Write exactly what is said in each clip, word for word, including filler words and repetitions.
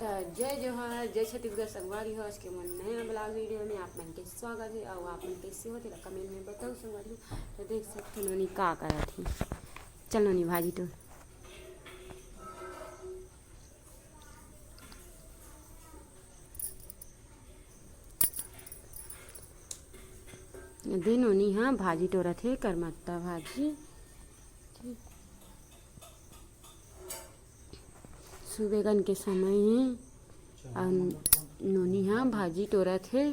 त जय जोहार, जय छत्तीसगढ़ संगवारी हो। आज के मोर नया vlog video में आप मन के स्वागत हे। अउ आप मन कैसे हो तेला comment में बताओ संगवारी हो। त देख सकथो नोनी का करत हे। चल नोनी भाजी टोर। दे नोनी हा भाजी टोरत हे, करमत्ता भाजी। सुबह कन के समय हे, अउ नोनी हा भाजी टोरत हे।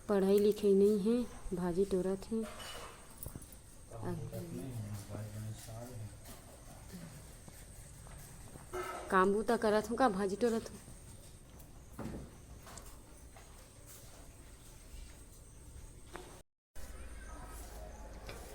पढ़ाई लिखाई नहीं हे, भाजी टोरत हे। काम बूता करत हूँ का, भाजी टोरत हूँ।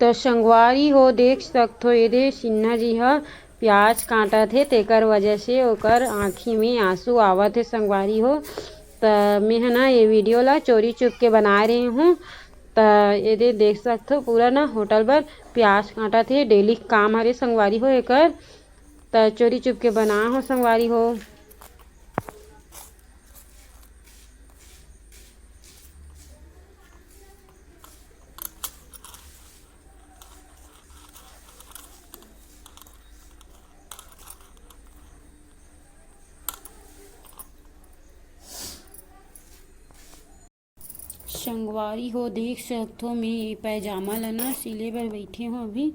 त संगवारी हो, देख सकथो, एदे सिन्हा जी ह प्याज काटत हे, तेकर वजह से ओकर आँखी में आंसू आवत हे संगवारी हो। त मेंह ना ये video ला चोरी चुप के बनाए रहे हूँ। त एदे देख सकथो, पूरा ना होटल बर प्याज काटत हे, daily काम हरे संगवारी हो एकर। त चोरी चुप के बना हो संगवारी हो। संगवारी हो, देख सकथो, मैं ये पैजामा ला ना सिले बर बैठे हूँ अभी,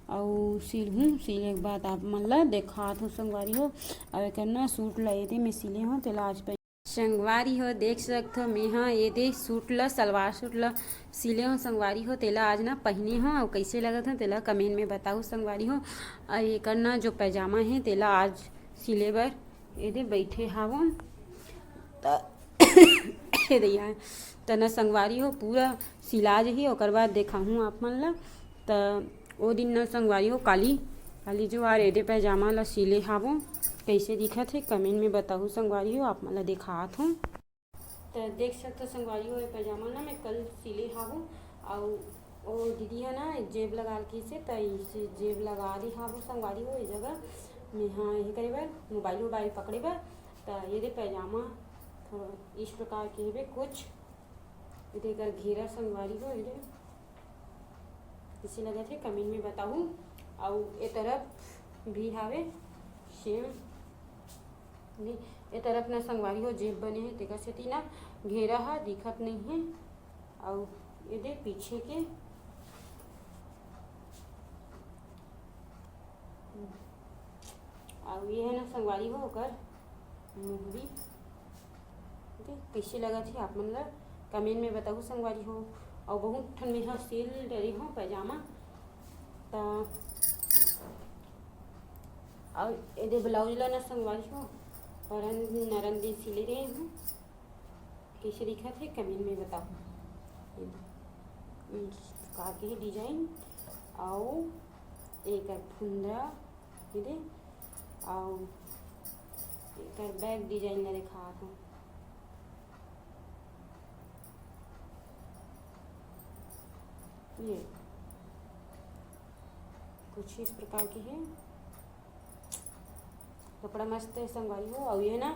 अउ सिलहूँ। सिले के बाद आप मन ला देखात हूँ संगवारी हो। अउ एकर ना सूट ला एदे मैं सिले हूँ, तेला आज पहन-, संगवारी हो, देख सकथो, मैं हा एदे सूट ला, सलवार सूट ला सिले हूँ संगवारी हो, तेला आज ना पहिने हूँ, अउ कैसे लगत हूँ तेला comment में बताहू संगवारी हो। अउ एकर ना जो पैजामा हे तेला आज सिले बर एदे बैठे हावों। त ए दइया, त न संगवारी हो, पूरा सिला जही, ओकर बाद देखाहूँ आप मन ला। त ओ दिन न संगवारी हो, काली, काली जुआर एदे पैजामा ला सिले हावों, कइसे दिखत हे comment में बताहू संगवारी हो, आप मन ला देखात हूँ। त देख सकथो संगवारी हो, ये पैजामा ना मैं कल सिले हावों, अउ ओ दीदी ह ना जेब लगा के से, त इसे जेब लगा दे हावों संगवारी हो, ये जगह मैं हा ये करे बर, मोबाइल वोबाइल पकड़े बर। त ये दे पैजामा थोड़ा इस प्रकार के हवे कुछ, ये दे एकर घेरा संगवारी हो, ये दे कइसे लगत हे comment में बताहू। अउ ए तरफ भी हावे same, नहीं, ए तरफ ना संगवारी हो जेब बने हे, तेकर सेती ना घेरा ह दिखत नहीं हे। अउ ये दे पीछे के, अउ ये हे ना संगवारी हो ओकर मुहरी। ठीक है, कइसे लगत हे आप मन ला comment में बताहू संगवारी हो। अउ बहुत ठन में हा सिल डरे हो पैजामा, त अउ एदे blouse ला ना संगवारी हो, परन नरन दिन सिले रहे हूँ। कइसे दिखत हे comment में बताहू। ये दे, इस प्रकार के design, अउ एकर फुंदरा, ये दे, अउ एकर back design ला देखात हूँ। ये कुछ इस प्रकार के हे। कपड़ा मस्त हे संगवारी हो। अउ ये ना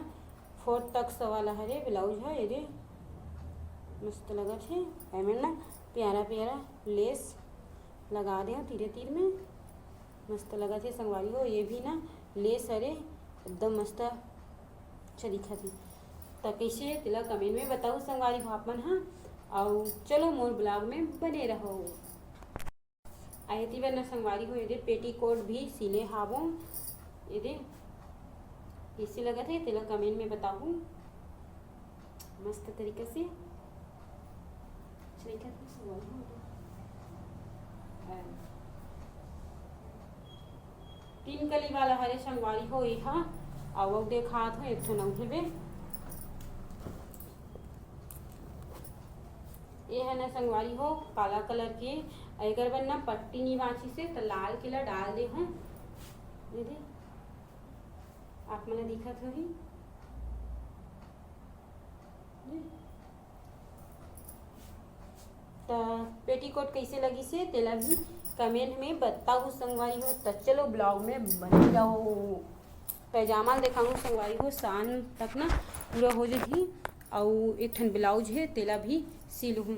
four tux वाला हरे blouse ह, ये दे मस्त लगत हे। एमे ना प्यारा प्यारा lace लगा दे हो तीरे तीर में, मस्त लगत हे संगवारी हो। ये भी ना lace हरे, एकदम मस्त अच्छा दिखत हे। त कइसे हे तेला comment में बताहू संगवारी हो आप मन हा। अउ चलो मोर vlog में बने रहो। आ एती बर ना संगवारी हो, ये दे petticoat भी सिले हावों। ये दे कइसे लगत हे तेला comment में बताहू। मस्त तरीका से अच्छा दिखत हे संगवारी हो। तीन कली वाला हरे संगवारी हो, ये हा। अउ देखात हो एक ठन अउ हेबे। ये है ना संगवारी हो, काला colour के। एकर बर ना पट्टी नी बांचिस हे, त लाल के ला डाल दे हूँ। ये दे, आप मन ला दिखत होही। त petticoat कइसे लगिस हे, तेला भी कमेंट में बताहू संगवारी हो। त चलो ब्लॉग में बने रहो। पैजामा ल देखाहूँ संगवारी हो, शाम तक ना पूरा हो जही। अउ एक ठन ब्लाउज हे, तेला भी सिलहूँ।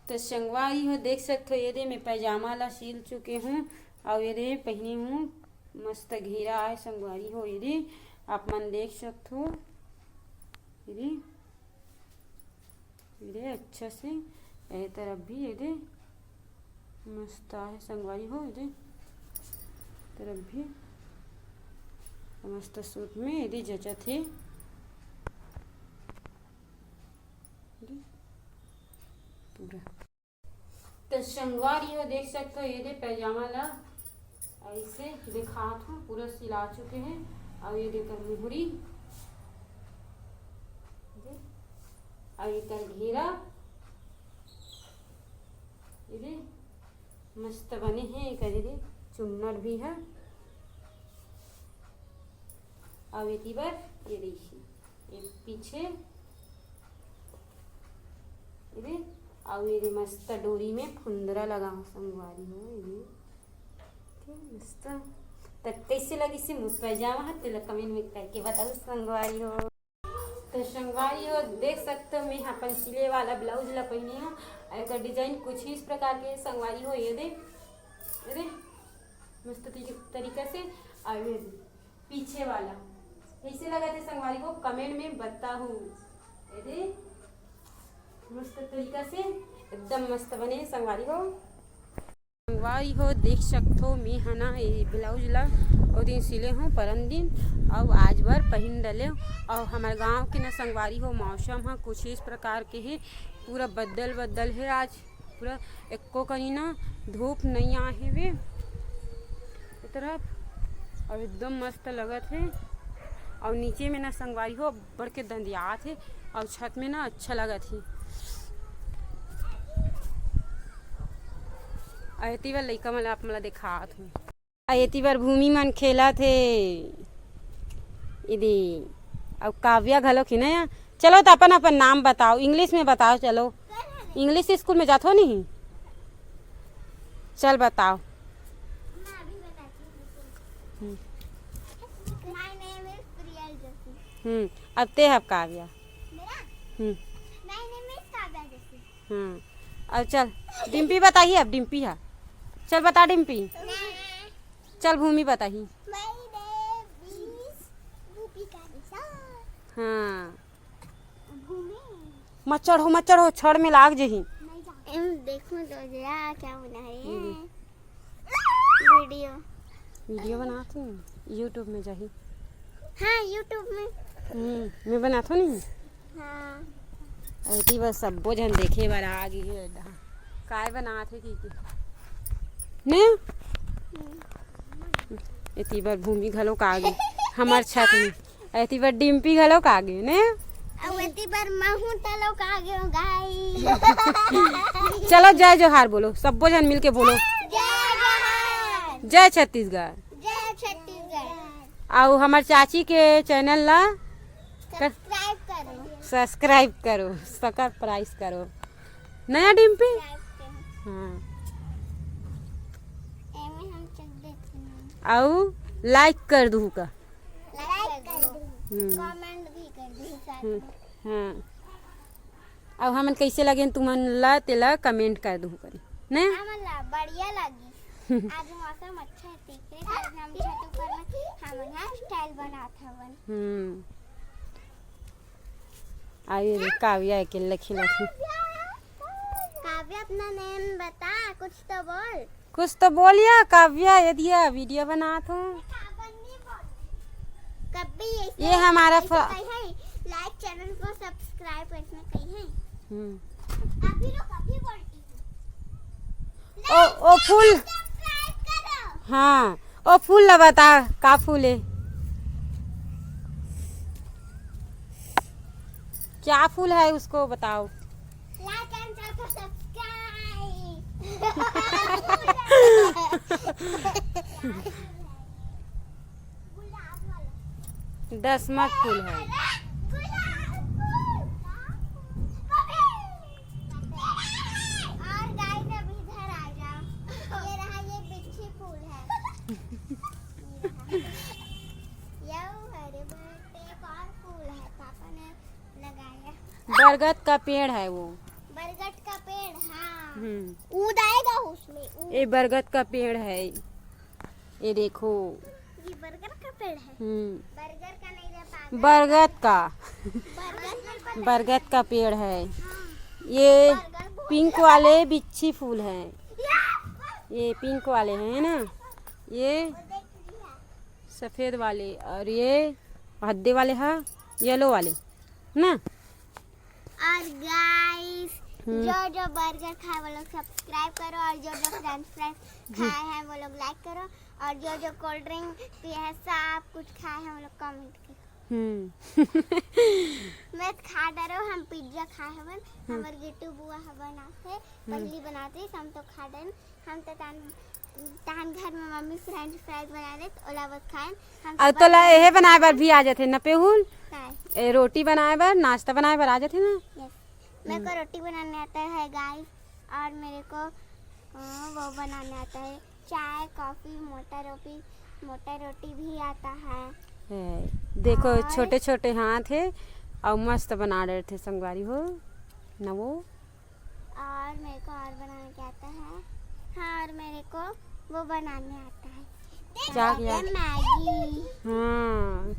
त संगवारी हो देख सकथो, ये दे मैं पैजामा ला सिल चुके हूँ। अउ ये दे पहिने हूँ, मस्त घेरा आय संगवारी हो। ये दे आप मन देख सकथो, ये दे, ये दे अच्छा से, ये तरफ भी ये दे मस्त आय संगवारी हो। ये दे तरफ भी मस्त सूट में ये दे जचत हे। पूरा। त संगवारी हो देख सकथो, ये दे पैजामा ला ऐसे दिखात हूँ, पूरा सिला चुके हैं। अउ ये दे एकर मुहरी, अउ एकर घेरा, ये दे मस्त बने हे। एकर ये दे चुन्नट भी है। अउ एती बर ये देखिए, ये पीछे, ये दे, अउ ये दे मस्त डोरी में फुंदरा लगा हूँ संगवारी हो, ये दे। ठीक, मस्त। त कैसे लगिस हे मोर पैजामा ह, तेला कमेंट में करके बताहू संगवारी हो। त संगवारी हो देख सकथो, मैं अपन सिले वाला ब्लाउज ला पहिने हूँ। एकर डिजाइन कुछ इस प्रकार के संगवारी हो, ये दे, ये दे, मस्त तरी-, तरीका से। अउ ये दे, पीछे वाला कैसे लगत हे संगवारी हो, कमेंट में बताहू। ये दे, मस्त तरीका से एकदम मस्त बने हे संगवारी हो। संगवारी हो देख सकथो, मैं ह ना ये ब्लाउज ला ओ दिन सिले हूँ परन दिन, अउ आज बर पहिन डले हूँ। अउ हमर गांव के ना संगवारी हो, मौसम ह कुछ इस प्रकार के हे, पूरा बदल बदल हे आज, पूरा एको कनी ना धूप नइ आए हेवे ए तरफ, अउ एकदम मस्त लगत हे। अउ नीचे में ना संगवारी हो, बड़ के दंदियात हे, अउ छत में ना अच्छा लगत हे। अउ एती बर लइका मन ला आप मन ला देखात हूँ। अउ एती बर भूमि मन खेलत हे। इदी। अउ काव्या घलो खिना या। चलो त अपन अपन नाम बताओ, इंग्लिश में बताओ। चलो, इंग्लिश स्कूल में जाथो नहीं? चल बताओ। हम्म। My name is Priyal Joshi। हम्म, अब ते हब काव्या। मेरा? हम्म। My name is Kavya Joshi। हम्म, अब चल, डिम्पी बताही अब, डिम्पी हा। चल बता डिम्पी। मैं चल भूमि बताही। My name is भूमिका निशा। हाँ। भूमि। मत चढ़ो, मत चढ़ो, छड़ में लाग जही। नहीं जा। एम देखो तो जरा क्या बना रहे हैं। हम्म। वीडियो। वीडियो बनात हूँ, YouTube में जाही। हाँ, YouTube में। हम्म, मैं बनात हूँ नहीं। हाँ। एती बर सब्बो झन देखे बर आ गे हे। काय बनात हे की, की? ने? एती बर भूमि घलो का गे हमर छत में। एती बर डिम्पी घलो का गे ने? अउ एती बर महू तलो का गे हो गाई। चलो जय जोहार बोलो, सब्बो झन मिलके बोलो। जय जोहार। जय छत्तीसगढ़। जय छत्तीसगढ़। अउ हमर चाची के चैनल ला सब्सक्राइब करो। सब्सक्राइब करो, सकर प्राइस करो। नया डिम्पी? सब्सक्राइब करो। हाँ। एमे हम चल देते हैं। अउ लाइक कर दूँ का? लाइक कर दो। हम्म। कमेंट भी कर दो साथ हम्म, में। हाँ। अउ हमन कैसे लगे तुमन ला, तेला कमेंट कर दूँ करी। ने? हमन ला बढ़िया लगी। आज मौसम अच्छा है, तेकरे कारण हम छत ऊपर में हमन हा स्टाइल बनात हवन। हम्म। आइए रे, काव्या के लखी लखी। काव्या, अपना नेम बता, कुछ तो बोल। कुछ तो बोलिया काव्या, ये दिया वीडियो बनात हूँ। कभी ऐसे ये हमारा ऐसे फ- कही है, लाइक चैनल को सब्सक्राइब करने कही है। हम्म। अभी रुक, अभी बोलती हूँ। ओ, ओ फूल। सब्सक्राइब करो। हाँ, ओ फूल ला बता, का फूल है? क्या फूल है उसको बताओ। Like and share, subscribe। गुलाब वाला। दसमत फूल है। गुलाब फूल। और गाइस, अब इधर आ जाओ। बरगद का पेड़ है वो। बरगद का पेड़, हाँ। हम्म। ऊद आएगा उसमें, ऊद। ये बरगद का पेड़ है, ये देखो। ये बरगद का पेड़ है। हम्म। बरगद का नहीं रे पागल। बरगद का। बरगद का पेड़ है। हाँ। ये पिंक वाले बिच्छी फूल हैं। ये पिंक वाले हैं ना, ये सफेद वाले, और ये हद्दे वाले हैं, येलो वाले ना। और गाइस, हम्म। जो जो बर्गर खाए वो लोग सब्सक्राइब करो, और जो जो फ्रेंच फ्राइज खाए हैं वो लोग लाइक करो, और जो जो कोल्ड ड्रिंक पिए हैं सब कुछ खाए हैं वो लोग कमेंट करो। हम्म। मैं खा डरो, हम पिज्जा खाए हवन, हम्म। हमर गिट्टू बुआ ह बनाथे, हम्म। पहली बनाते हम तो खा डन, हम तो तान तान घर में मम्मी फ्रेंच फ्राइज बना दे, ओला बस खाएन। हम और तो तोला एहे बनाए बर भी आ जाथे न पेहुल? काय? ए, रोटी बनाए बर, नाश्ता बनाए बर आ जाथे ना? यस, मेरे को रोटी बनाने आता है गाइस, और मेरे को अ, वो बनाने आता है, चाय, कॉफी, मोटा रोटी, मोटा रोटी भी आता है। ए, देखो, और छोटे छोटे हाथ है और मस्त बना रहे थे संगवारी हो ना वो। और मेरे को और बनाने के आता है। हाँ, और मेरे को वो बनाने आता है। क्या, क्या? मैगी। हाँ,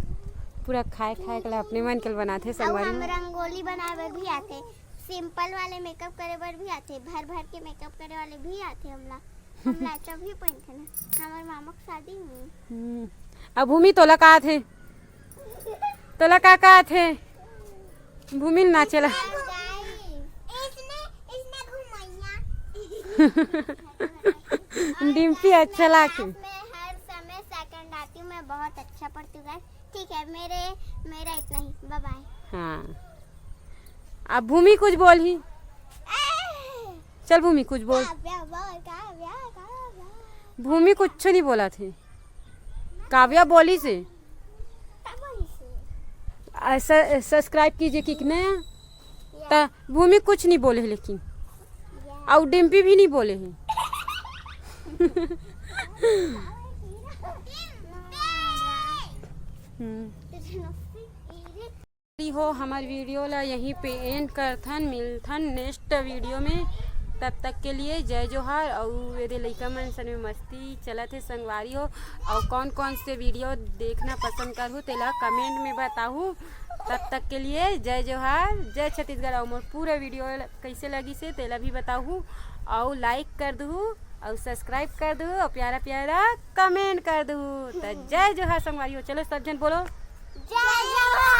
पूरा खाए खाए के ला अपने मन के बनाथे और संगवारी हम हो। रंगोली बनाए बर भी आथे, सिंपल वाले मेकअप करे बर भी आथे, भर भर के मेकअप करे वाले भी आथे हमला। हमला अच्छा भी पहनथे ना, हमर मामा के शादी में। हम्म। अब भूमि तोला का आथे? तोला का का आथे? भूमि ल नाचे ला। इसने, इसने घुमैया। डिम्पी अच्छा लागे। मैं हर समय सेकंड आती हूँ, मैं बहुत अच्छा पढ़ती हूँ गाइस। ठीक है, मेरे, मेरा इतना ही, बाय बाय। हाँ, अब भूमि कुछ बोलही। चल भूमि कुछ बोल। काव्या बोल, काव्या, काव्या। भूमि कुछ नहीं बोला थे। काव्या बोली से। का बोली से? आ, स-, सब्सक्राइब कीजिए कितने हैं? या। त भूमि कुछ नहीं बोले है लेकिन। या। और डिम्पी भी नहीं बोले हैं। हम्म। तुझे नौकरी हो, हमर वीडियो ला यहीं पे एंड करथन, मिलथन नेक्स्ट वीडियो में। तब तक के लिए जय जोहार। अउ एदे लइका मन सन में मस्ती चलत हे संगवारी हो। अउ कौन कौन से वीडियो देखना पसंद करहू तेला कमेंट में बताहू। तब तक के लिए जय जोहार, जय छत्तीसगढ़। अउ मोर पूरा वीडियो कैसे लगिस हे तेला भी बताहू, अउ लाइक कर दहू, अउ सब्सक्राइब कर दहू, अउ प्यारा प्यारा कमेंट कर दहू। त जय जोहार संगवारी हो। चलो सब जन बोलो, जय जोहार।